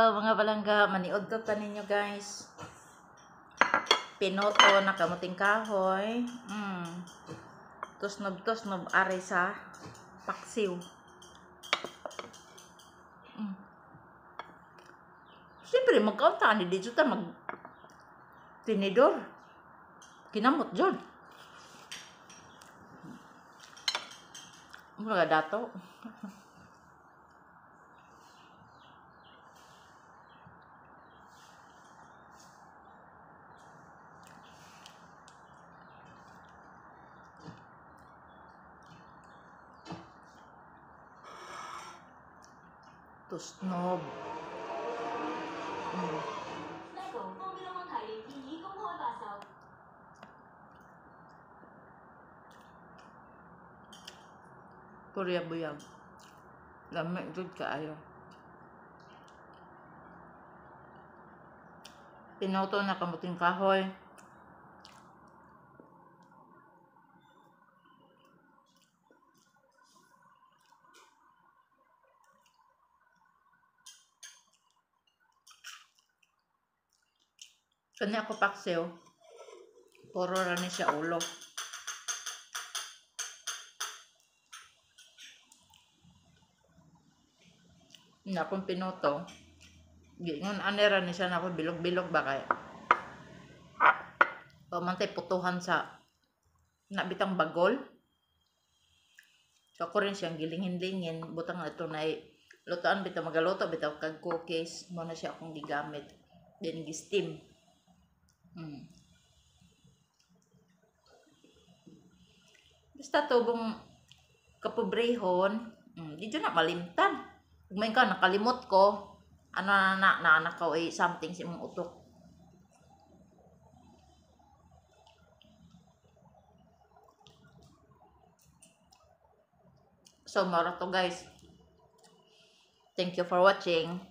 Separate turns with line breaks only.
Mga palangga, maniod ko ta ninyo, guys. Pinoto na kamuting kahoy. Tusnob-tusnob ari sa paksiw. Siyempre, magkaunta ni dito ta mag tinidor. Kinamot jud. Mga dato. Tusnob.
LEGO formula One 系列現已公開發售。
Purya buyag. Lami jud kaayo. Pinoto na kamuting kahoy. Kani ako paksiw. Puro ra ni siya ulo. Na akong pinoto. Giingon ani ra ni siya na ako bilog-bilog ba kay. Pamantay putuhan sa nabitang bagol. So ako rin siyang gilingin-lingin butang na ito na lutoan bitaw magaluto bitaw kag cookies mo na siya akong gigamit. Then gi-steam. Basta tubong kapobrehon, di dyan na malimtan. Kung may ka, nakalimot ko, ano na na, na, na, ka, eh, something sa imong utok. So, mara to, guys. Thank you for watching.